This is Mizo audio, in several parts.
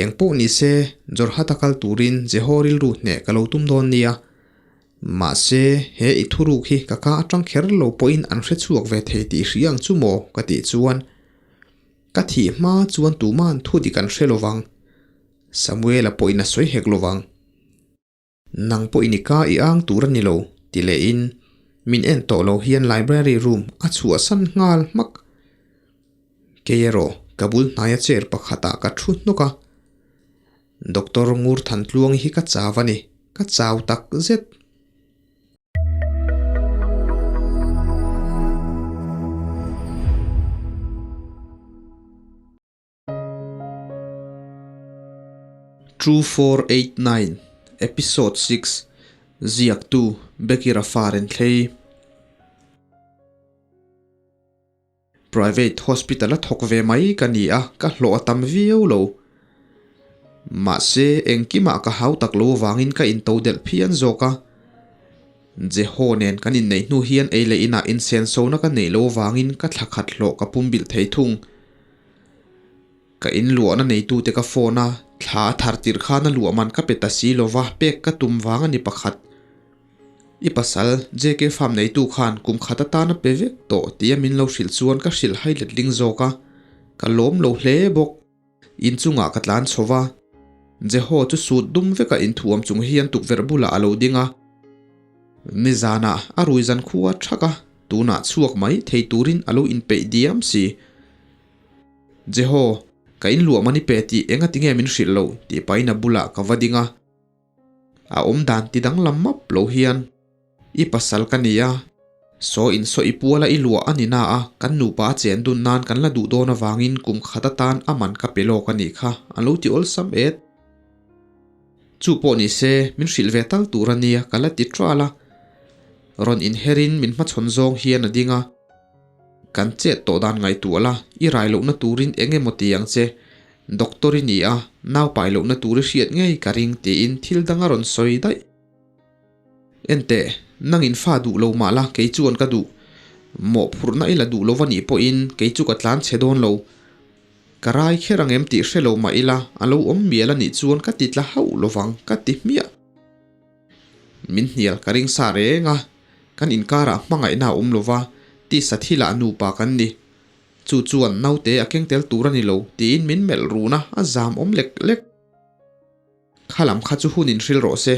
Engpawh ni se, Jorhata kal turin Jeho rilru hneh ka lo tum dawn nia. Mahse, he i thuruk hi ka ka atang kher lo pawhin an hre chhuak ve thei tih hria ang chu maw? ka tih chuan, Ka thih hma chuan tuma'n thu dik an hre lo vang. Samuela pawhin a sawi hek lo vang. Nang pawh i ka i ang tur a ni lo, ti lehin min en tawh lo hian library room a chhuahsan nghal hmak. Kei erawh ka bul hnaia chair pakhatah ka thu hnawk a. Doctor Ngur Thantluangi hi ka chau a ni, ka chau tak zet. 2489 Episode 6 Ziaktu Becky Rafa Renthlei Private Hospital a thawk ve mai ka ni a, ka hlawh a tam viau lo. Mahse, engkimah ka hau tak lo avangin ka into delh phian zawk a. Jeho nen kan inneih hnu hian ei leh inah insensona ka neih lo avangin ka thla khat hlawh ka pumbilh thei thung. Ka inluahna neitute ka phone a, thla a thar tirh khan a luah man ka pe ta si lova, pek ka tum vang a ni pakhat. I pasal, JK Farm neitu khan kum khat atan a pe vek tawh tia min lo hrilh chuan ka hrilh hai letling zawk a, ka lawm lo hle bawk. Inchungah ka tlan chho va, Jeho chu sut dum veka inthuam chung hian tukverh bulah a lo ding a. Nizanah a rui zan khua thak a, tunah chhuak mai thei turin a lo inpeih diam si. Jeho, ka inluah mani pe tih enga tinge min hrilh loh tih pahin a bulah ka va ding a. A awm dan ti danglam map lo hian, I pasal ka ni a, saw in saw i puala i luah a ni na a, kan nupa a chen dun nan kan la duh dawn avangin kum khat atan a man ka pe lawk a nih kha, a lo ti awlsam et. Chu pawh ni se, min hrilh ve tal tur a nia ka la ti ṭual a. Rawn inherin min hmachhawn zawng hian a ding a. Kan chet tawh dan ngaihtuah la, i rai lohna turin eng emaw ti ang che. Doctor i ni a, nau pai lohna tur i hriat ngei ka ring tiin thil dang a rawn sawi daih. Enteh, nangin fa duh lo mah la kei chuan ka duh. Mawhphurhna i la duh lo va nih pawhin kei chu ka tlan chhe dawn lo. Ka rai kher ang em tih hre lo mah ila, a lo awm mial a nih chuan ka ti tla hauh lovang ka ti hmiah. Min hnial ka ring sa reng a, kan inkarah hmangaihna a awm lova, tisa thilah nupa kan ni. Chu chuan naute a keng tel tur a ni lo tiin min melh run a, a zam awm lek lek. Kha lam kha chu hun inhril rawh se,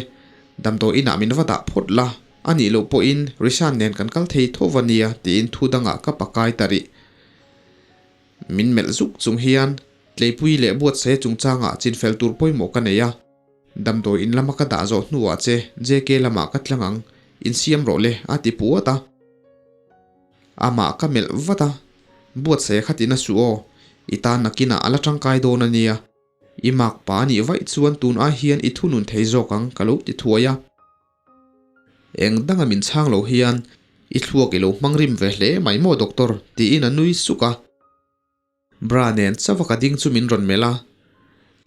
damdawi inah min va dah phawt la, a nih loh pawhin Rishan nen kan kal thei tho va nia tiin thu dangah ka pakai ta rih. Min melh zuk chung hian Tleipui leh Buatsaia chungchangah chinfel tur pawimawh ka nei a, damdawi in lama ka dah zawh hnuah che JK lamah ka tlang ang, insiam rawh le a ti puat a. Amah ka melh vat a, Buatsaia kha tina suh aw, i tan nakinah a la tangkai dawn a nia. I mak pa a nih vaih chuan tun ai hian i thunun thei zawk ang ka lo ti thuai a. Eng danga min chhang lo hian i thluak i lo hmang rim ve hle mai maw doctor tiin a nui suk a. Bra nen chauha ka ding chu min rawn melh a,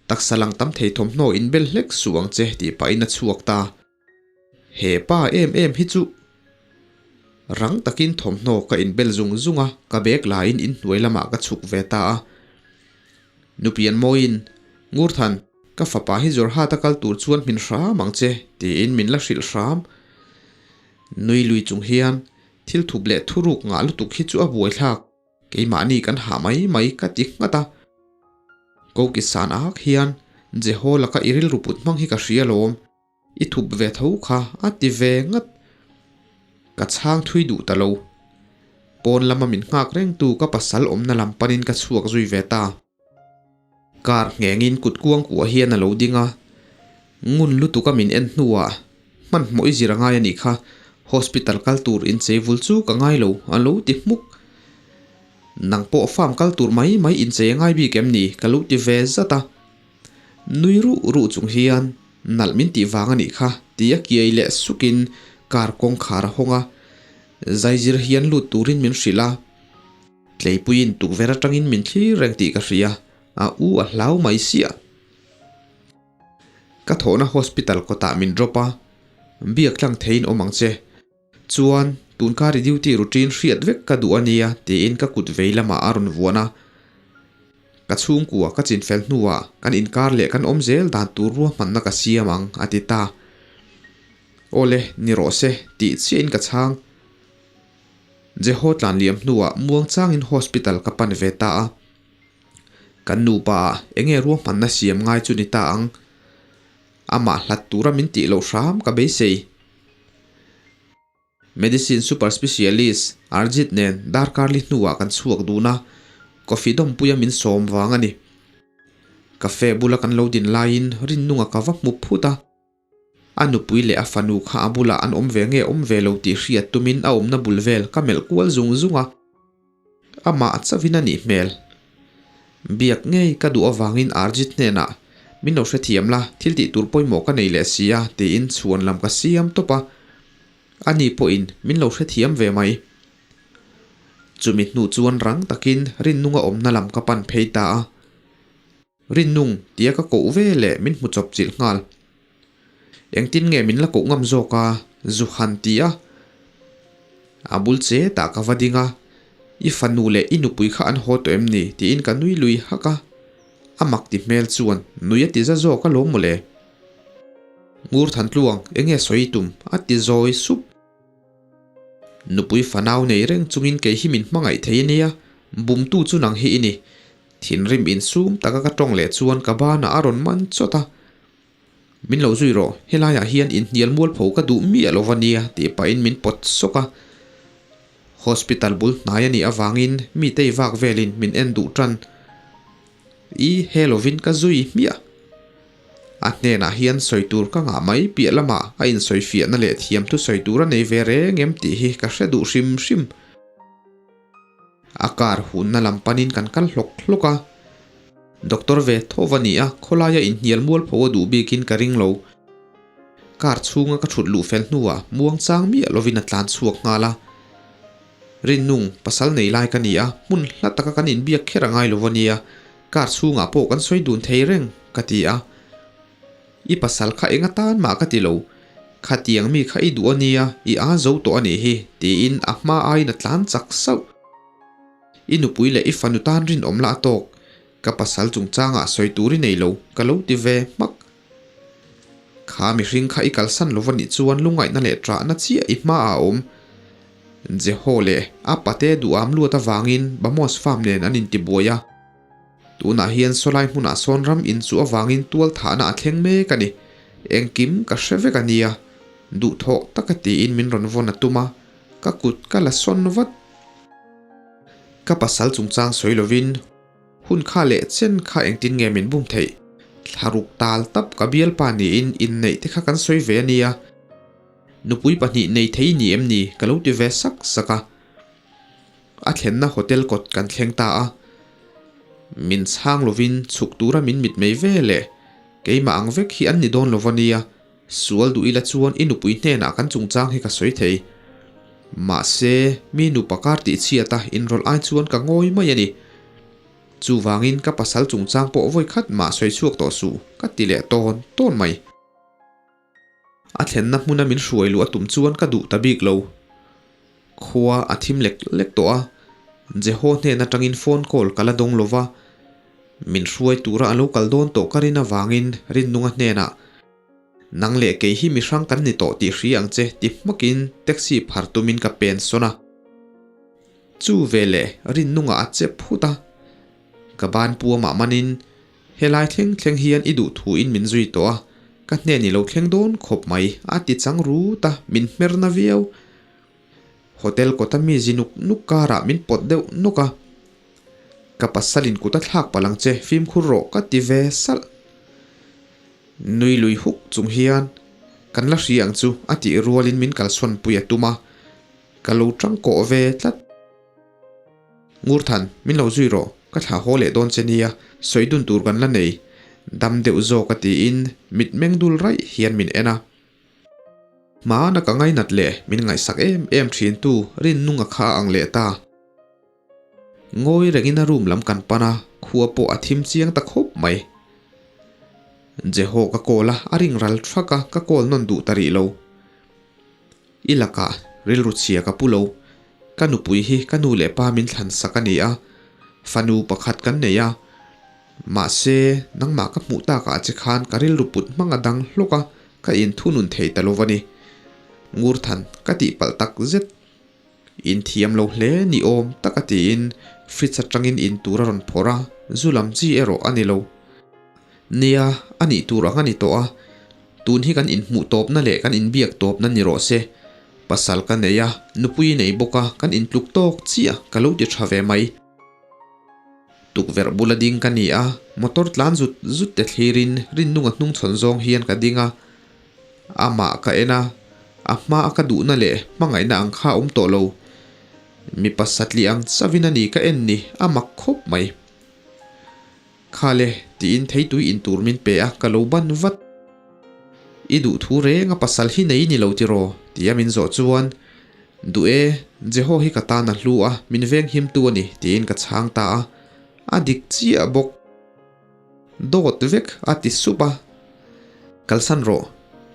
taksa lang tam thei thawmhnaw in bel hlek suh ang che tih pahin a chhuak ta. He pa em em hi chu rang takin thawmhnaw ka inbel zung zung a, ka bag laiin inhnuai lamah ka chhuk ve ta a. Nupian mawiin, Ngurthan, ka fapa hi Jorhat a kal tur chuan hmin hram ang che, tiin min la hrilh hram. Nui lui chung hian thil thup leh thuruk ngah lutuk hi chu a buaithlak. Keimahni kan hah mai mai ka ti nghat a. Koki san ak hian Jeho laka i rilru put hmang hi ka hria lawm. I thup ve tho kha a ti ve ngat. Ka chhang thui duh ta lo. Pawn lama min nghak rengtu ka pasal awmna lam panin ka chhuak zui ve ta. Car nghengin kut kuang kuah hian a lo ding a. Ngun lutuka min en hnuah hmanhmawh i zir a ngai a nih kha. Hospital kal tur inchei vul chu ka ngai lo a lo ti hmuk. Nang pawh farm kal tur mai mai inchei a ngai bik em ni ka lo ti ve zat a. Nui ruh ruh chung hian nalh min tih vang a nih kha ti a kiai leh sukin car kawngkhar a hawng a, zaizir hian lut turin min hrilh a, Tleipuiin tukverh atangin min thlir reng tih ka hria, a u a hlau mai siah. Ka thawhna hospital kawtah min drop a, biak tlang theiin awm ang che. Chuan, tunkar i duty routine hriat vek ka duh a nia tiin ka kut vei lamah a rawn vuan a. Ka chhungkua ka chinfel hnuah kan inkar leh kan awm zel dan tur ruahmanna ka siam ang, a ti ta. Awle, ni rawh se, tih chiahin ka chhang. Jeho tlan liam hnuah muangchangin hospital ka pan ve ta a. Kan nupa ah enge ruahmanna siam ngai chu ni ta ang. Amah hlat tura min tih loh hram ka beisei. Medicine super specialist Arjit nen darkar li hnuah kan chhuak dun a, coffee dawmpuia min sawm vang a ni. Cafe bula kan lo din laiin Rinnunga ka va hmu phut a, a nupui leh a fanu kha a bulah an awm ve nge awm ve lo tih hriat tumin a awmna bul vel ka melh kual zung zung a, amah chauhin a nih hmel. Biak ngei ka duh avangin Arjit hnenah, Min lo hrethiam la, thil tih tur pawimawh ka nei leh si a, tiin chhuan lam ka siam tawp a. Ani pawhin min lo hrethiam ve mai. Chumi hnu chuan rang takin Rinnunga awmna lam ka pan phei ta a. Rinnung tia ka koh ve leh min hmu chawp chilh nghal. Engtin nge min la koh ngam zawk a, zu han ti a. A bul che tah ka va ding a, I fanu leh i nupui kha an haw tawh em ni? tiin ka nui lui hak a. A mak ti hmel chuan nui a ti za zawk alawm mawle. Ngur than tluang, enge sawi tum? a ti zawi sup. Nupui fanau nei reng chungin kei hi min hmangaih thei ania, bumtu chu nang hi i ni. Thinrim insum taka ka tawng leh chuan ka banah a rawn man chawt a. Min lo zui rawh, helaiah hian inhnial mualpho ka duh miah lo va nia tih pahin min pawt sawk a. Hospital bul hnai a nih avangin mi tei vak velin min en duh tan. I he lovin ka zui hmiah. A hnenah hian sawi tur ka ngah mai piah lamah a insawi fiahna leh thiam thu sawi tur a nei ve reng em tih hi ka hre duh hrim hrim. A car hunna lam panin kan kal hlawk hlawk a. Doctor ve tho va ni a, khawlaia inhnial mualpho a duh bikin ka ring lo. Car chhunga ka thut luh fel hnuah muang chang miah lovin a tlan chhuak nghal a. Rinnung, pasal nei lai ka ni a, hmun hla taka kan inbiak kher a ngai lo va nia, car chhungah pawh kan sawi dun thei reng, ka ti a. I pasal kha eng atan mah ka ti lo, khatiang mi kha i duh a nia, i a zo tawh a nih hi, tiin a hma aiin a tlan chak sauh. I nupui leh i fanu tan rinawm la a tawk, ka pasal chungchangah sawi tur i nei lo, ka lo ti ve hmak. Kha mihring kha i kalsan lo va nih chuan lungaihna leh ṭahna chiah i hmaah a awm. Jeho leh a pate duham luat avangin Bamos farm nen an intibuai a. Tunah hian sawlai hmunah sawn ram inchuh avangin tual thahna a thleng mek a ni. Engkim ka hre vek a nia. Duhthawh taka tiin min rawn vawn a tum a, ka kut ka la sawn vat. Ka pasal chungchang sawi lovin. Hun kha leh chen kha engtin nge min bum theih? Thlaruk tal tap ka bialpa niin inneih te kha kan sawi ve a nia. Nupui pahnih nei thei ni em ni ka lo ti ve sak sak a. A thlenna hotel kawt kan thleng ta a. Min chhang lovin chhuk tura min mitmei ve leh keimah ang vek hi an ni dawn lo va nia. Sual duh ila chuan i nupui hnenah kan chungchang hi ka sawi thei. Mahse, mi nupa kar tih chhiat a inrawlh ai chuan ka ngawi mai a ni. Chuvangin ka pasal chungchang pawh vawi khat mah sawi chhuak tawh suh, ka ti leh tawn tawn mai. A thlenna hmuna min hruai luh a tum chuan ka duh ta bik lo. Khua a thim lek lek tawh a, Jeho hnen atangin phone call ka la dawng lo va, min hruai tura a lo kal dawn tawh ka rin avangin Rinnunga hnenah, Nang leh kei hi mi hrang kan ni tawh tih hria ang che ti hmakin taxi phar tumin ka pen sawn a. Chu veleh Rinnunga a che phut a, ka ban puamah manin Helai thleng thleng hian i duh thuin min zui tawh a, ka hnen i lo thleng dawn khawp mai, a ti chang rut a, min hmer na viau. Hotel kawta mi zi nuk nuk karah min pawt deuh nawk a, Ka pasalin kut a thlak palh ang che, fimkhur rawh ka ti ve salh. Nui lui huk chung hian, Kan la hria ang chu, a tih rualin min kalsawnpui a tum a, ka lo tangkawh ve tlat. Ngurthan, min lo zui rawh, ka thlah haw leh dawn che nia, sawi dun tur kan la nei, dam deuh zawk a tiin mitmeng dul raih hian min en a. Hmana ka ngainat leh min ngaihsak em em thin tu Rinnunga kha a ang leh ta. Ngawi rengin a room lam kan pan a, khua pawh a thim chiang ta khawp mai. Jeho ka call a, a ring ral thak a, ka call nawn duh ta rih lo. I lakah rilru chhia ka pu lo. Ka nupui hi ka nu leh pa min thlan sak a ni a, fanu pakhat kan nei a. Mahse, nangmah ka hmuh takah che khan ka rilru put hmang a dang hlawk a, ka inthunun thei ta lo va ni. Ngurthan, ka tihpalh tak zet. Inthiam lo hle ni awm tak a tiin fridge atangin in tur a rawn phawrh a, zu lam chi erawh a ni lo. Nia, a nih tur ang a ni tawh a, tun hi kan inhmuh tawpna leh kan inbiak tawpna ni rawh se. Pasal ka nei a, nupui nei bawk a, kan intluk tawk chiah ka lo ti tha ve mai. Tukverh bula ding ka ni a, motor tlan zut zut te thlirin Rinnunga hnungchhawn zawng hian ka ding a, amah ka en a, a hma a ka duhna leh hmangaihna ang kha a awm tawh lo. Mipa satliah ang chavin a ni ka en ni, a mak khawp mai. Khale, tiin theitui in tur min pe a, ka lo ban vat. I duh thu reng a pasal hi nei ni lo tiraw? tia min zawh chuan, Duh e, Jeho hi ka tan a hlu a, min veng himtu a ni, tiin ka chhang ta a. A dik chiah bawk. Dawt vek a ti sup a. Kalsan rawh,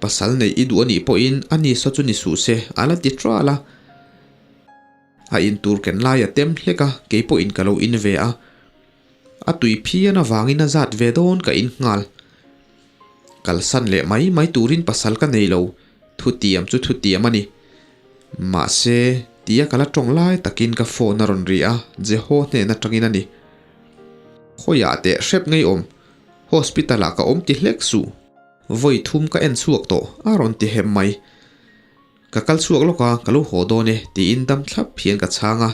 pasal neih i duh a nih pawhin a ni saw chu ni suh se, a la ti ṭal a. A in tur ken lai a tem hlek a, kei pawhin ka lo in ve a. A tui phian avangin a zat ve dawn ka in nghal. Kalsan leh mai mai turin pasal ka nei lo, thutiam chu thutiam a ni. Mahse, tia ka la tawng lai takin ka phone a rawn ri a, Jeho hnen atangin a ni. Khawiah teh hrep ngei awm, hospital ah ka awm ti hlek suh. Vawi thum ka en chhuak tawh, a rawn ti hem mai. Ka kal chhuak lawk a, ka lo haw dawn e, tiin dam thlap hian ka chhang a.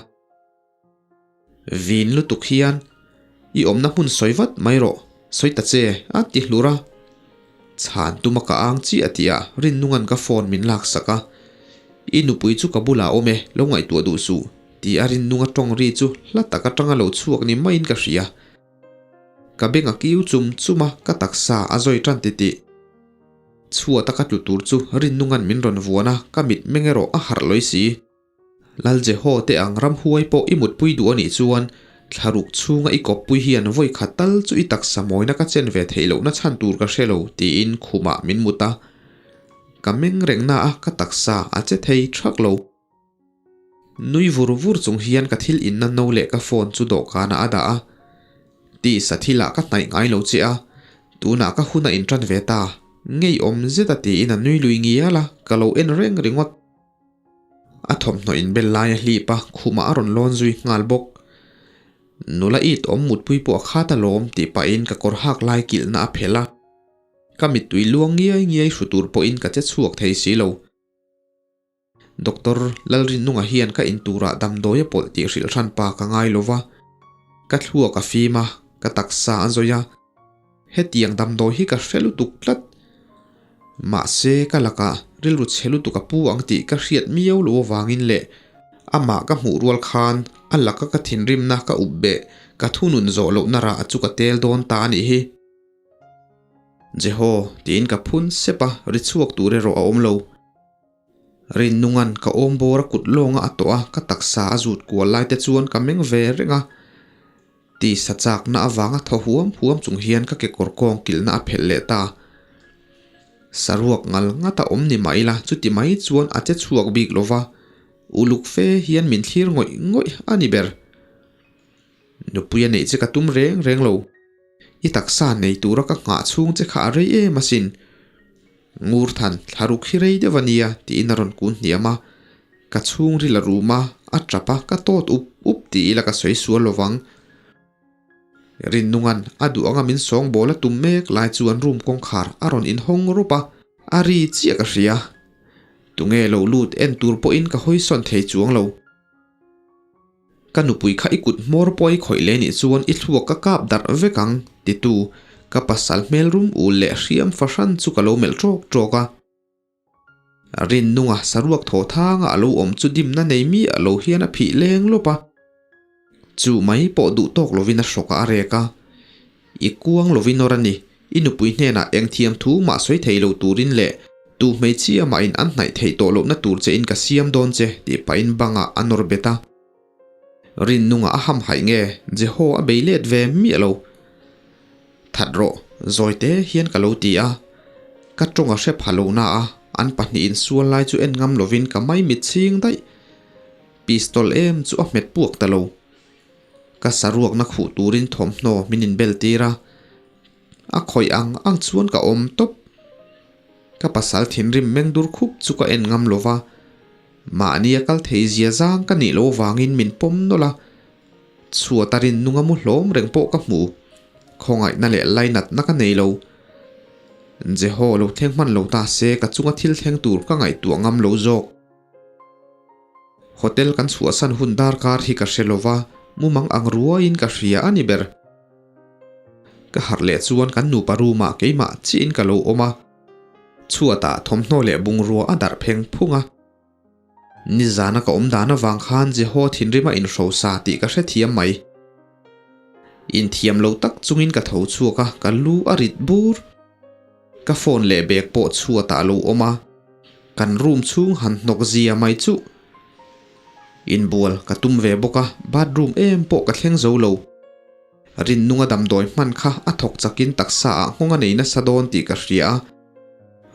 Vin lutuk hian i awmna hmun sawi vat mai rawh, sawi ta che, a ti hlur a. Chhan tuma ka ang chiah tih ah Rinnunga'n ka phone min laksak a. I nupui chu ka bulah awm e, lo ngaihtuah duh suh, ti a Rinnunga tawng ri chu hla tak atanga lo chhuak ni maiin ka hria. Ka beng a kiu chum chum a, ka taksa a zawi tan titih. Chhuat a ka tlu tur chu Rinnunga'n min rawn vuan a, ka mit meng erawh a harh lawi si. Lal Jeho te ang ramhuai pawh i mutpui duh a nih chuan thlaruk chhunga i kawppui hian vawi khat tal chu i taksa mawina ka chen ve theih lohna chhan tur ka hre lo tiin khumah min mut a. Ka meng reng na a ka taksa a che thei thak lo. Nui vur vur chung hian ka thil inna no leh ka phone chu dawhkanah a dah a. Tisa thilah ka hnaih ngai lo che a, tunah ka hun a intan ve ta. Ngeiawm zeta tiin a nui lui ngial a, ka lo en reng ringawt. A thawmhnaw inbel lai a hlip a, khumah a rawn lawn zui nghal bawk. Nula it awm mutpui pawh a khat alawm tih pahin ka kawr hak lai kilhna a phelh a. Ka mittui luang ngiai ngiai hru tur pawhin ka che chhuak thei si lo. Doctor Lalrinnunga hian ka inturah damdawi a pawlh tih hrilh hran pa ka ngai lo va. Ka thluak a fim a, ka taksa a zawi a. Hetiang damdawi hi ka hre lutuk tlat. Mahse, ka lakah rilru chhe lutuk a pu ang tih ka hriat miau lo avangin leh amah ka hmuh rual khan a laka ka thinrimna ka up beh ka thunun zawh lohna rah chu ka tel dawn ta a nih hi. Jeho, tiin ka phun sep a, ri chhuak tur erawh a awm lo. Rinnunga'n ka awm bawr a kut lawnga a tawh a, ka taksa a zut kual lai te chuan ka meng ve reng a. Tisa chakna avanga thaw huam huam chung hian ka kekawr kawng kilhna a phelh leh ta. Saruak ngal ngat a awm ni mah ila chuti mai chuan a che chhuak bik lo va, uluk fe hian min thlir ngawih ngawih a ni ber. Nupui a neih che ka tum reng reng lo. I taksa nei tura ka nghah chhung che kha a rei em asin. Ngurthan, thlaruk hi rei deuh a nia, tiin a rawn kun hniam a. Ka chhungril a rum a, a tap a, ka tawt up up ti ila ka sawi sual lo vang. Rinnunga'n a duh anga min sawngbawl a tum mek lai chuan room kawngkhar a rawn inhawng rawp a, a ri chiah ka hria. Tunge lo lut en tur pawhin ka hawisawn thei chuang lo. Ka nupui kha i kut hmawr pawh i khawih leh nih chuan i thluak ka kap darh vek ang, titu ka pasal hmel rum ul leh hriam fahran chu ka lo melh ṭawk ṭawk a. Rinnunga saruak thaw thanga a lo awm chu dimna nei miah lo hian a phih leng lawp a. Chu mai pawh duh tawk lovin a hrawkah a rek a. I kuang lovin awr a ni, i nupui hnenah eng thiam thu mah sawi thei lo turin leh tu hmeichhia mahin an hnaih theih tawh lohna tur che in ka siam dawn che tih pahin bangah a nawr bet a. Rinnungah a hamhaih nge Jeho a bei let ve miah lo. That rawh, zawi te hian ka lo ti a. Ka tawng a hre pha lo na a, an pahnihin sual lai chu en ngam lovin ka mai mit chhing daih. Pistol em chu a hmet puak ta lo. Ka saruakna khuh turin thawmhnaw min inbel tir a, a khawih ang ang chuan ka awm tawp. Ka pasal thinrim meng dur khup chu ka en ngam lo va, mahni a kal thei zia zang ka nih loh vangin min pawm nawlh a, chhuat a rin nunga mu hlawm reng pawh ka hmu. Khawngaihna leh lainatna ka nei lo. Jeho lo thleng hman lo ta se ka chunga thil thleng tur ka ngaihtuah ngam lo zawk. Hotel kan chhuahsan hun darkar hi ka hre lo va, mumang ang ruaiin ka hria a ni ber. Ka harh leh chuan kan nupa room ah keimah chiahin ka lo awm a, chhuatah thawmhnaw leh bungrua a darh pheng phung a. Nizana ka awm dan avang khan Jeho thinrim a inhrosa tih ka hrethiam mai. Inthiam lo tak chungin ka tho chhuak a, ka lu a rit bur. Ka phone leh bag pawh chhuatah a lo awm a, kan room chhung han hnawk zia mai chuh. Inbual ka tum ve bawk a, bathroom em pawh ka thleng zo lo. Rinnunga damdawi hman kha a thawk chakin taksa ah nghawng a nei nasa dawn tih ka hria a,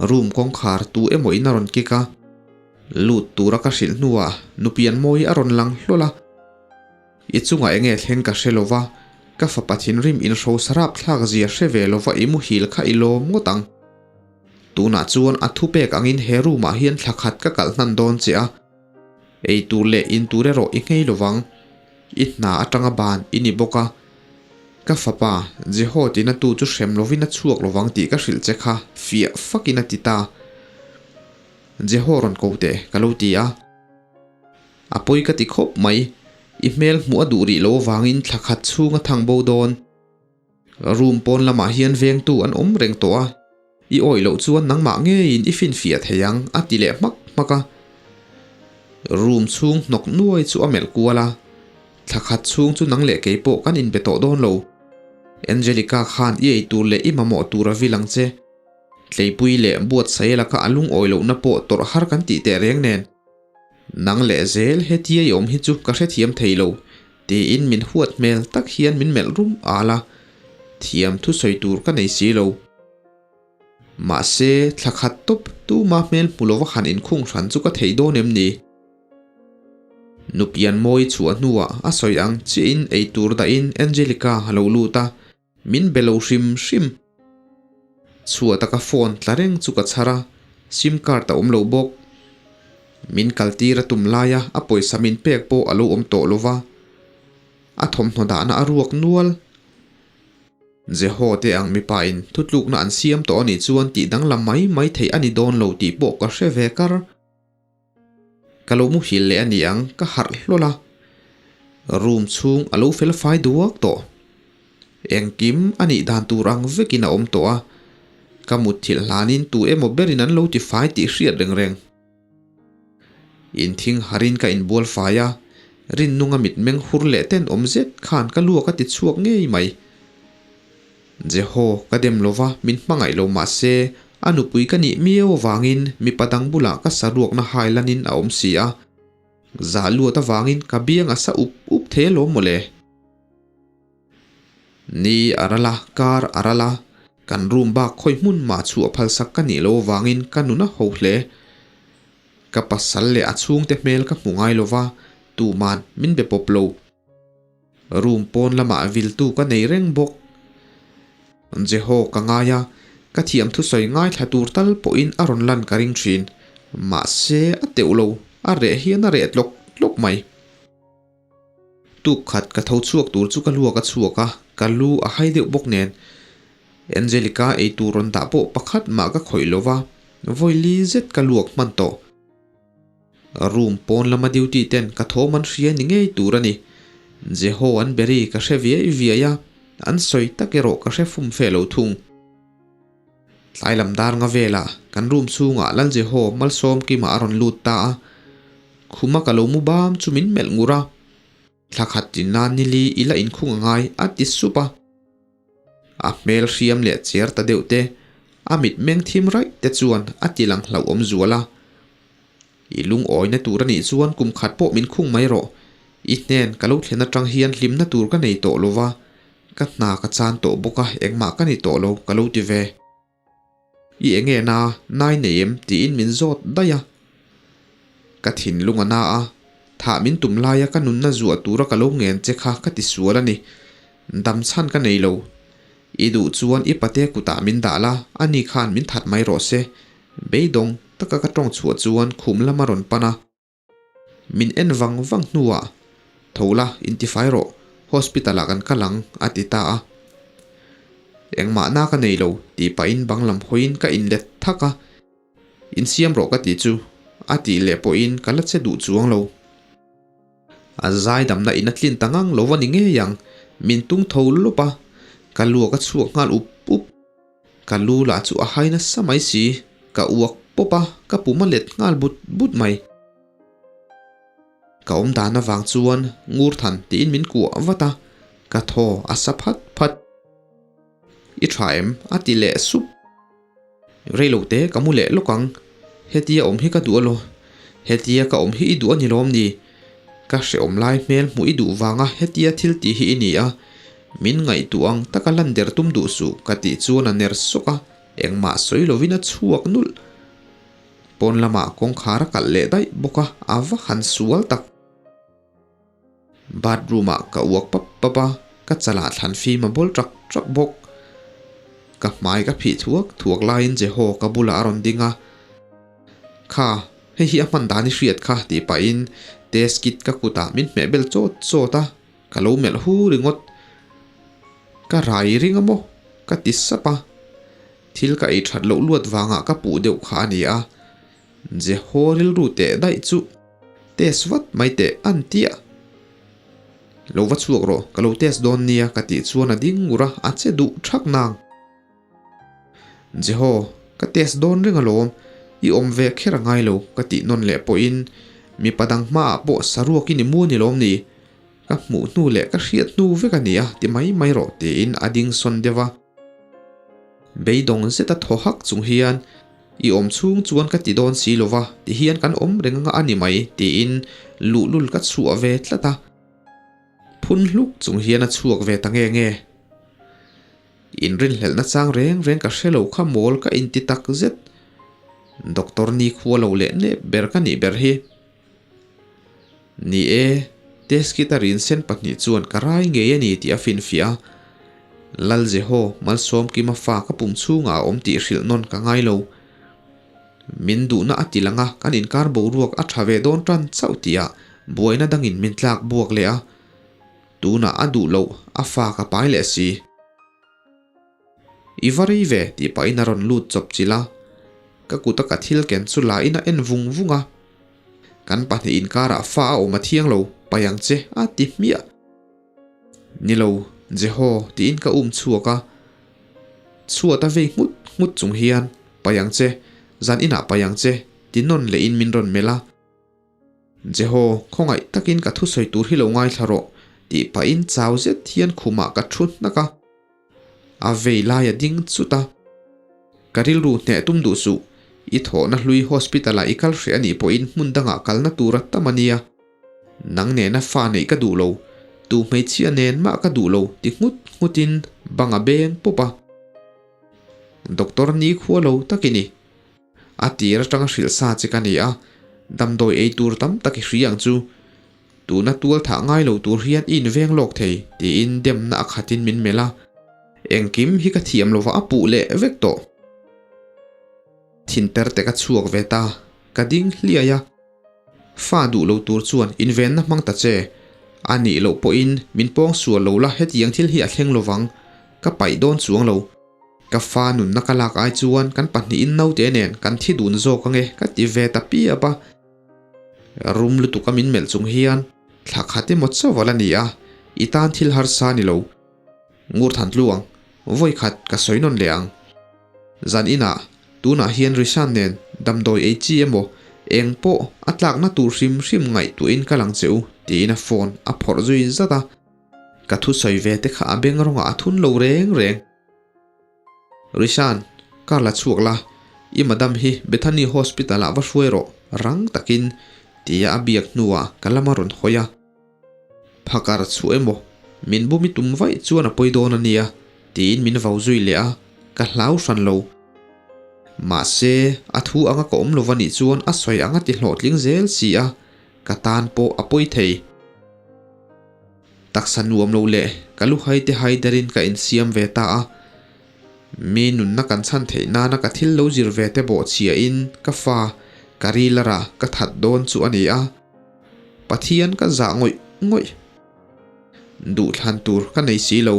room kawngkhar tu emaw in a rawn kick a, lut tura ka hrilh hnuah Nupianmawi a rawn lang hlawl a. I chungah enge thleng ka hre lova, ka fapa thinrim inhrosa rapthlak zia hre ve lova i muhil kha i lawm ngawt ang. Tunah chuan a thupek angin he room ah hian thla khat ka kalh hnan dawn che a, ei tur leh in tur erawh i nghei lovang. I hna atanga ban i ni bawk a, ka fapa Jeho tina tu chu hrem lovin a chhuak lovang tih ka hrilh che kha fiah fakin a ti ta. Jeho rawn ko teh ka lo ti a. A pawi ka ti khawp mai, i hmel hmuh a duh rih lo avangin thla khat chhung a thang bo dawn. Room pawn lamah hian vengtu an awm reng tawh a, i awih loh chuan nangmah ngeiin i finfiah thei ang a ti leh hmak hmak a. Room chhung hnawk nuai chu a melh kual a, thla khat chhung chu nang leh kei pawh kan inbe tawh dawn lo. Angelica khan i ei tur leh i mamawh tur a vil ang che. Tleipui leh buatsaih laka a lungawi lohna pawh tawrh har kan tih teh reng nen. Nang leh zel hetia i awm hi chu ka hrethiam thei lo, tiin min huat hmel tak hian min melh rum al a, thiam thusawi tur ka nei si lo. Mahse, thla khat tawp tuma hmel hmu lova han inkhung hran chu ka thei dawn em ni? Nupian mawi chhuah hnuah a sawi ang chiahin eitur dahin Angelica a lo lut a, Min be lo hrim hrim. Chhuah taka phone tla reng chu ka chhar a, sim card a awm lo bawk. Min kal tir a tum laia a pawisa min pek pawh a lo awm tawh lo va, a thawmhnaw dahna a ruak nual. Jeho te ang mipa in thutlukna an siam tawh a nih chuan tih danglam mai mai theih a ni dawn lo tih pawh ka hre ve kar. Ka lo muhil leh a ni ang, ka harh hlawl a. Room chhung a lo fel fai duak tawh. Engkim a nih dan tur ang vekin a awm tawh a. Ka mutthilh hlanin tu emaw berin an lo ti fai tih hriat reng reng. Inthing harin ka inbual fai a, Rinnunga mitmeng hur leh tenawm zet khan ka luak a ti chhuak ngei mai. Jeho ka dem lova min hmangaih lo mah se, a nupui ka nih miau avangin mipa dang bulah ka saruakna hai lanin a awm si a. Zah luat avangin ka biang a sa up up thei alawm mawle. Ni a ral a, kar a ral a, kan room bak khawi hmun mah chhuah phalsak ka nih lo avangin ka nun a ho hle. Ka pasal leh a chhungte hmel ka hmu ngai lova, tuman min be pawp lo. Room pawn lamah viltu ka nei reng bawk. Jeho ka ngai a, ka thiam thusawi ngaithla tur tal pawhin a rawn lan ka ring thin. Mahse, a teuh lo, a reh hian a reh tlawk tlawk mai. Tuk khat ka tho chhuak tur chu ka luak a chhuak a, ka lu a hai deuh bawk nen. Angelica ei tur rawn dah pawh pakhat mah ka khawih lo va, vawili zet ka luak hman tawh. Room pawn lama duty ten ka thawm an hria ni ngei tur a ni. Jeho an beri ka hre viai viai a, an sawi tak erawh ka hre fum fe lo thung. Tlai lam dar nga velah kan room chhungah Lal Jeho malsawm kima a rawn lut ta a, khuma ka lo mu bam chu min melh ngur a. Thla khat tin nan nili i la inkhung a ngai a ti sup a. A hmel hriam leh cher ta deuh te, a mit meng thim raih te chuan a ti lang hlauhawm zual a. I lungawina tur a nih chuan kum khat pawh min khung mai rawh. I hnen ka lo thlen atang hian hlimna tur ka nei tawh lo va, ka hna ka chan tawh bawk a, engmah ka ni tawh lo ka lo ti ve. I enge na, nai nei em? tiin min zawt daih a. Ka thinlung a na a, Thah min tum laia ka nunna zuah tura ka lo ngen che kha ka ti sual a ni. Dam chhan ka nei lo. I duh chuan i pate kutah min dah la, ani khan min that mai rawh se. Beidawng taka ka tawng chhuah chuan khum lam a rawn pan a. Min en vang vang hnuah, Tho la, intifai rawh, hospital ah kan kal ang, a ti ta a. Engmah na ka nei lo, tih pahin bang lam hawiin ka inlet thak a. Insiam rawh ka tih chu, a tih leh pawhin ka la che duh chuang lo. A zaidamna in a tlin ta ngang lo a ni ngei ang, min tung tho lawp a, ka luak a chhuak nghal up up. Ka lu lah chu a hai nasa mai si, ka uak pawp a, ka pum a let nghal but but mai. Ka awm dan avang chuan ngur than tiin min kuah vat a, ka thaw a sa phat phat. I tha em? a ti leh sup. Reilo te ka mu leh lawk ang, hetia awm hi ka duh alaw, hetia ka awm hi i duh a ni lawm ni? Ka hrehawm lai hmel hmuh i duh vanga hetia thil tih hi i ni a, min ngaihtuah ang taka lan der tum duh suh ka tih chuan a ner sawk a, engmah sawi lovin a chhuak nulh. Pawn lamah kawngkhar a kalh leh daih bawk a, a va han sual tak. Bathroom ah ka uak pap pap a, ka chalah thlan fim a bawl trak trak bawk. Ka hmai ka phih thuak thuak laiin Jeho ka bulah a rawn ding a, Kha, hei hi a hman dan i hriat kha tih pahin test kit ka kutah min hmeh bel chawt chawt a, ka lo melh hu ringawt. Ka rai ring a maw? ka ti sap a, thil ka ei that loh luat vangah ka puh deuh kha a ni a, Jeho rilru teh daih chu. Test vat mai teh an ti a. Lo va chhuak rawh, ka lo test dawn nia ka tih chuan a ding ngur a, a che duh thak nang. Jeho, ka test dawn reng alawm, i awm ve kher a ngai lo ka tih nawn leh pawhin mipa dang hmaah pawh saruakin i mu a ni lawm ni? Ka hmuh hnu leh ka hriat hnu vek a nia ti mai mai rawh tiin a ding sawn deuh a. Beidawng zeta thaw hak chung hian I awm chhung chuan ka ti dawn si lo va, ti hian kan awm reng anga a ni mai, tiin luhlul ka chhuah ve tlat a. Phun hluk chung hian a chhuak ve ta nge nge. Inrinhlelhna chang reng reng ka hre lo kha mawl ka inti tak zet. Doctor ni khua lo leh nep ber ka nih ber hi. Ni e, test kit a rinsen pahnih chuan ka rai ngei a ni tih a finfiah a. Lal Jeho Malsawmkima fa ka pum chhungah a awm tih hrilh nawn ka ngai lo. Min duhna a ti lang a, kan inkar boruak a tha ve dawn tan chauh tihah buaina dangin min tlak buak leh a. Tunah a duh loh a fa ka pai leh si. I va rei ve tih pahin a rawn lut chawp chilh a, ka kuta ka thil ken chu la in a en vung vung a. Kan pahnih inkarah fa a awm a thiang lo, pai ang che a ti hmiah. Ni lo, Jeho tiin ka um chhuak a, chhuat a vei nghut nghut chung hian pai ang che, zan inah pai ang che ti nawn leh in min rawn melh a. Jeho, khawngaih takin ka thusawi tur hi lo ngaithla rawh, tih pahin chau zet hian khumah ka thu hnak a. A vei lai a ding chut a. Ka rilru hneh tum duh suh, i thawhna hlui hospital ah i kal hreh anih pawhin hmun dangah kalna tur a tam a nia. Nang nena fa neih ka duh lo, tu hmeichhia nen mah ka duh lo ti nghut nghutin bang a beng pawp a. Doctor ni khua lo tak i ni. A tir atanga hrilh sa che ka ni a, damdawi ei tur tam tak i hri ang chu. Tuna tual thah ngai lo tur hian i inveng lawk thei, tiin demna a khatin min melh a. Engkim hi ka thiam lova a puh leh vek tawh. Thinter te ka chhuak ve ta, ka ding hliai a. Fa duh lo tur chuan invenna hmang ta che. A nih loh pawhin min pawng sual lo la hetiang thil hi a thleng lovang, ka paih dawn chuang lo. Ka fa nunna ka lak ai chuan kan pahnihin naute nen kan thi dun zawk ange ka ti ve ta piap a. Rum lutuk a min melh chung hian thla khat emaw chauh ala ni a, i tan thil harsa ni lo. Ngur than tlu ang, vawi khat ka sawi nawn leh ang. Zan inah tunah hian Rishan nen damdawi ei chi emaw eng pawh a tlakna tur hrim hrim ngaihtuahin ka lang che u tiin a phone a phawrh zui zat a. Ka thusawi ve te kha a beng rawngah a thun lo reng reng. Rishan, car la chhuak la, i madam hi Bethany Hospital ah va hruai rawh, rang takin, tia a biak hnuah ka lam a rawn hawi a. Phakar chhuah emaw, min bum i tum vaih chuan a pawi dawn a nia, tiin min vau zui leh a, ka hlau hran lo. Mahse, a thu anga ka awm lo va nih chuan a sawi anga ti hlawhtling zel si a. Ka tan pawh a pawi thei. Taksa nuam lo leh ka lu hai te hai derin ka insiam ve ta a. Mi nunna kan chhan theih nana ka thil lo zir ve te bawh chhiahin ka fa ka rilarah ka that dawn chu a ni a. Pathian ka zah ngawih ngawih. Duhthlan tur ka nei si lo.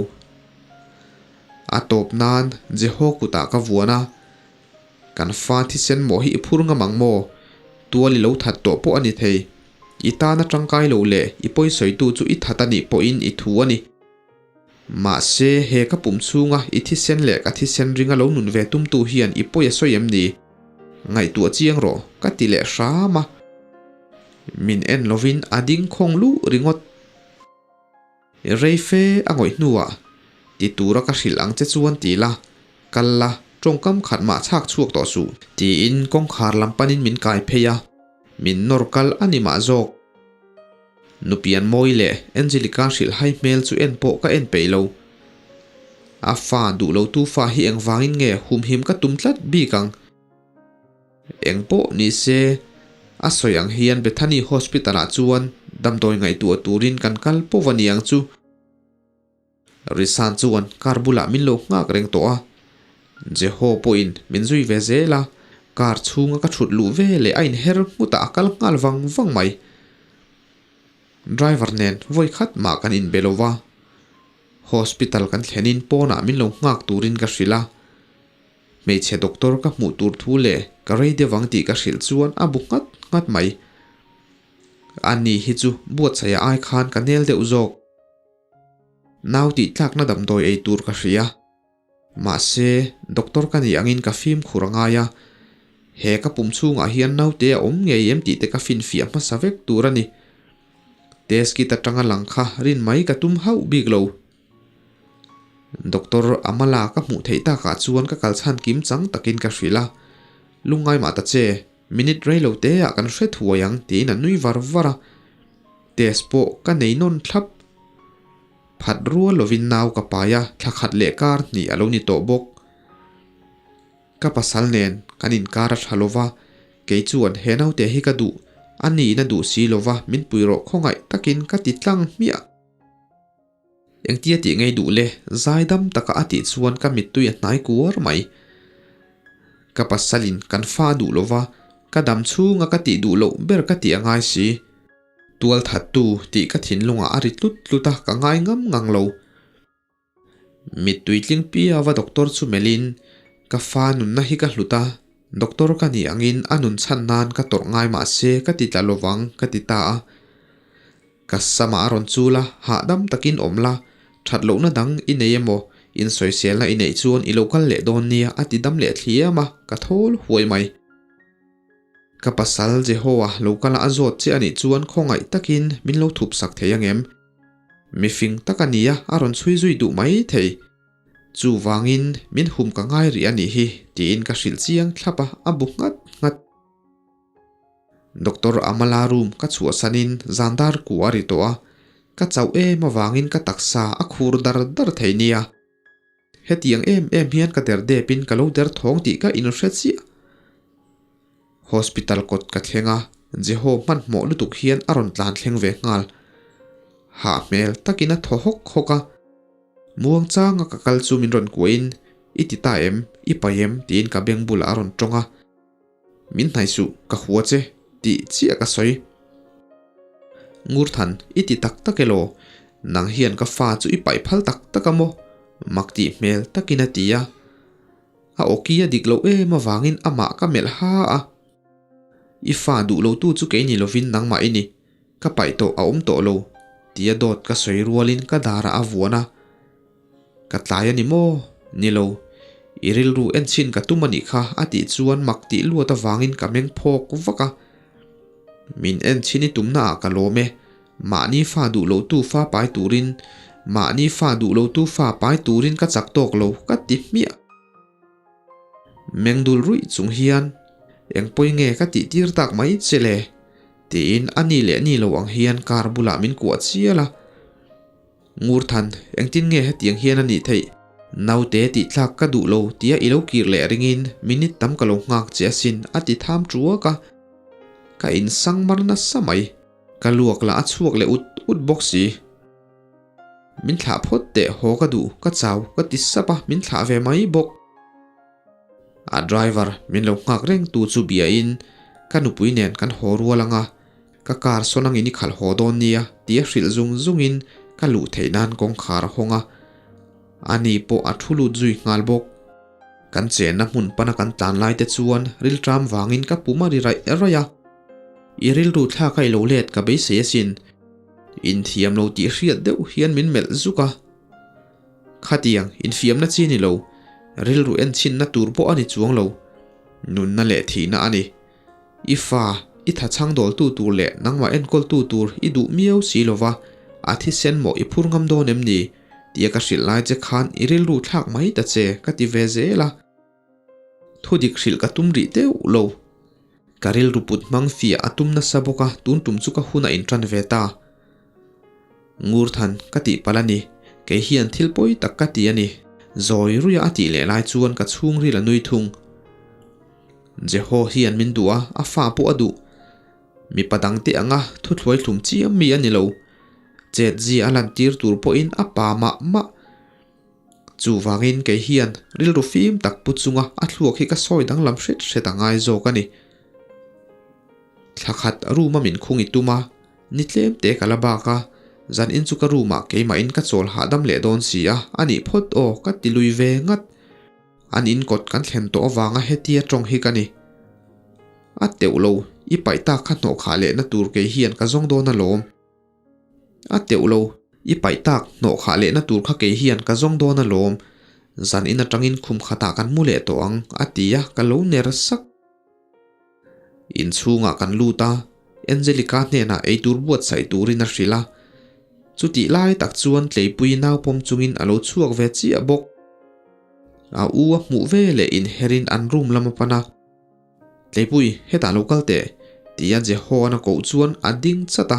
A tawp nan Jeho kutah ka vuan a, Kan fa thisen maw hi i phur ngam ang maw? Tual i lo that tawh pawh a ni thei. I tana tangkai lo leh i pawisawitu chu i that a nih pawhin i thu a ni. Mahse, he ka pum chhunga i thisen leh ka thisen ringa lo nun ve tumtu hian i pawi a sawi em ni? Ngaihtuah chiang rawh, ka ti leh hram a. Min en lovin a ding khawng luh ringawt. Rei fe a ngawih hnuah, Ti tura ka hrilh ang che chuan ti la, kal la, tawngkam khat mah chhak chhuak tawh suh. Tiin kawngkhar lam panin min kai phei a, min nawr kal a ni mah zawk. Nupian Mawi leh Angelica hrilh hai hmel chu en pawh ka en peih lo. A fa duh lo tu fa hi engvangin nge humhim ka tum tlat bik ang? Eng pawh ni se, a sawi ang hian Bethany Hospital-ah chuan damdawi ngaihtuah turin kan kal pawh a ni ang chu. Risan chuan car bulah min lo nghak reng tawh a, Jeho pawhin min zui ve zel a, car chhunga ka thut luh ve leh a inher nghutah a kal nghal vang vang mai. Driver nen vawi khat mah kan inbe lo va, hospital kan thlenin pawnah min lo nghak turin ka hrilh a. Hmeichhe doctor ka hmuh tur thu leh ka rei deuh ang tih ka hrilh chuan a bu nghat nghat mai. Ani hi chu buatsaia ai khan ka nel deuh zawk. Nau tih tlakna damdawi ei tur ka hria. Mahse, doctor ka nih angin ka fimkhur a ngai a. He ka pum chhungah hian naute a awm ngei em tih te ka finfiah hmasa vek tur a ni. Test kit atanga lang kha rin mai ka tum hauh bik lo. Doctor Amala ka hmuh theih takah chuan ka kal chhan kim chang takin ka hrilh a, Lungngai mah ta che, minute rei lo te ah kan hre thuai ang tiin a nui var var a, test pawh ka nei nawn thlap. Phat rual lovin nau ka pai a, thla khat leh kar hnih a lo ni tawh bawk. Ka pasal nen kan inkar a tha lova, kei chuan he naute hi ka duh, a niin a duh si lova min pui rawh khawngaih takin ka ti tlang hmiah. Engtia tih ngei duh le, zaidam taka a tih chuan ka mittui a hnai kuar mai. Ka pasalin kan fa duh lova, ka dam chhunga ka tih duh loh ber ka tih a ngai si. Tual thattu tih ka thinlungah a ri tlut tlut a, ka ngai ngam ngang lo. Mittui tling piava doctor chu melhin, Ka fa nunna hi ka hlut a, doctor ka nih angin a nun chhan nan ka tawrh ngai mah se ka ti tla lovang ka ti ta a. Ka samah a rawn chul a, hahdam takin awm la, that lohna dang i nei emaw, insawiselna i neih chuan i lo kal leh dawn nia a ti dam leh thliam a, ka thawl huai mai. Ka pasal Jehoa lo kala a zawt che a nih chuan khawngaih takin min lo thup sak thei angem? Mifing tak a nia a rawn chhui zui duh mai thei. Chuvangin min hum ka ngai rih a nih hi tiin ka hrilh chiang thlap a, a bu nghat nghat. Doctor Amala room ka chhuahsanin zan dar ku a ri tawh a, ka chauh em avangin ka taksa a khur dar dar thei nia. Hetiang em em hian ka der depin ka lo der thawng tih ka inhre chiah. Hospital kawt ka thleng a, Jeho hmanhmawh lutuk hian a rawn tlan thleng ve nghal. Hah hmel takin a thaw hawk hawk a. Muangchanga ka kal chu min rawn kuahin, I ti ta em? I pai em? tiin ka beng bulah a rawn tawng a. Min hnaih suh, ka hua che, tih chiah ka sawi. Ngurthan, i ti tak tak elaw? Nang hian ka fa chu i paih phal tak tak a maw? Mak tih hmel takin a ti a. A awki a dik loh em avangin amah ka melh ha a. I fa duh lotu chu kei ni lovin nangmah i ni. Ka paih tawh a awm tawh lo, tia dawt ka sawi rualin ka darah a vuan a. Ka tlai a ni maw? Ni lo. I rilru en chhin ka tum a nih kha a tih chuan mak tih luat avangin ka meng phawk vak a. Min en chhin i tumna ah ka lawm e. Mahni fa duh lo tu fa pai turin, mahni fa duh lo tu fa pai turin ka chak tawk lo ka ti hmiah. Meng dul ruih chung hian eng pawi nge ka tih tir tak mai che le? Tiin a ni leh ni lo ang hian car bulah min kuah chial a. Ngurthan, engtin nge hetiang hian a nih theih? Naute tih tlak ka duh lo tia i lo kir leh ringin minute tam ka lo nghak che asin a ti tham tuak a. Ka insang mar nasa mai. Ka luak lah a chhuak leh ut ut bawk si. Min thlah phawt teh haw ka duh, ka chau ka ti sap a, min thlah ve mai bawk. A driver min lo nghak reng tu chu bia in ka nupui nen kan haw rual ang a, ka car sawn angin i khalh haw dawn nia tia hrilh zung zung in ka luh theih nan kawngkhar a hawng a, ani pawh a thu lut zui nghal bawk. Kan chenna hmun pana kan tlan lai te chuan rilṭam vangin ka pum a ri raih raih a, I rilru thlak a i lo let ka beisei asin, inthiam lo tih hriat deuh hian min melh zuk a. Khatiang infiamna chi ni lo, rilru enchhinna tur pawh a ni chuang lo. Nunna leh thihna a ni. I fa, i thachhang dawltu tur leh nangmah enkawltu tur i duh miau si lo va, a thisen maw i phur ngam dawn em ni? tia ka hrilh lai che khan i rilru thlak mai ta che ka ti ve zel a. Thudik hrilh ka tum rih deuh lo. Ka rilru put hmang fiah a tum nasa bawk a, tun tum chu ka hun a intan ve ta. Ngurthan ka tih palh a ni, kei hian thil pawi tak ka ti a ni. Zawi ruia a tih leh lai chuan ka chhungril a nui thung. Jeho hian min duh a, a fa pawh a duh. Mipa dangte anga thuthluai thlum chiam mi a ni lo. Chet zia a lantir tur pawhin a pa mah mah. Chuvangin kei hian rilru fim tak pu chunga a thluak hi ka sawi danglam hret hret a ngai zawk a ni. Thla khat room a min khung i tum a, ni tlem te ka la bak a, zan in chu ka room ah keimah in ka chawl hahdam leh dawn si a, a nih phawt aw ka ti lui ve ngat. An in kawt kan thlen tawh avanga hetia tawng hi ka ni. A teuh lo, i paih tak kha hnawh khah lehna tur kei hian ka zawng dawn alawm. A teuh lo, i paih tak hnawh khah lehna tur kha kei hian ka zawng dawn alawm, zan in atangin khum khatah kan mu leh tawh ang, a ti a, ka lo ner sak. Inchhungah kan lut a, Angelica hnenah eitur buatsaih turin a hrilh a, chutih lai tak chuan Tleipui naupawm chungin a lo chhuak ve chiah bawk. A u a hmuh ve leh inherin an room lam a pan a. Tleipui, hetah lo kal teh, tia Jehoan a koh chuan a ding chat a.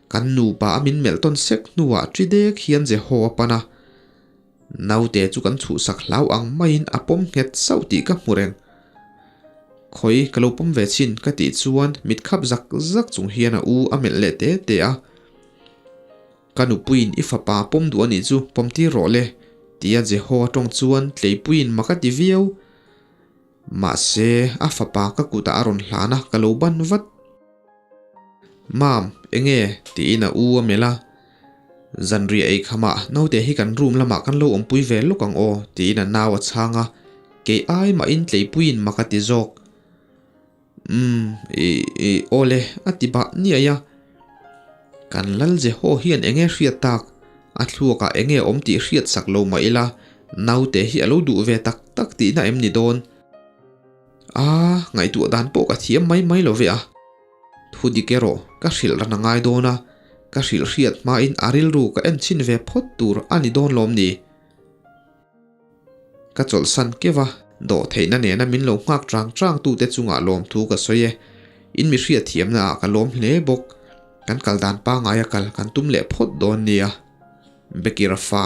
Kan nupa a min melh tawn sek hnuah ṭi dek hian Jeho a pan a. Naute chu kan chhuhsak hlau ang maiin a pawm nghet sauh tih ka hmu reng. Khawi ka lo pawm ve chhin ka tih chuan mit khap zak zak chung hian a u a melh leh te te a. Ka nupuiin i fapa pawm duh a nih chu pawm tir rawh le, tia Jeho a tawng chuan Tleipuiin mak a ti viau. Mahse, a fapa ka kutah a rawn hlan a, ka lo ban vat. Mam, enge? tiin a u a melh a. Zanriah ei khamah naute hi kan room lamah kan lo awmpui ve lawk ang aw, tiin a nau a chhang a. Kei ai mahin tleipuiin mak a ti zawk. Umm, i, i, aw le, a ti bah niai a. Kan lal Jeho hian enge hriat tak? A thluakah enge awm tih hriat sak lo mah ila, naute hi a lo duh ve tak tak tihna em ni dawn? A, ngaihtuah dan pawh ka thiam mai mai lo ve a. Thu dik erawh ka hrilh ran a ngai dawn a, ka hrilh hriat hmain a rilru ka en chhin ve phawt tur a ni dawn lawm ni? Ka chawlhsan keuh a, dawhtheihna nena min lo nghak chang chang tute chungah lawmthu ka sawi e. In mi hriatthiamna ah ka lawm hle bawk. Kan kal dan pangai a kal kan tum leh phawt dawn nia. Bekira fa.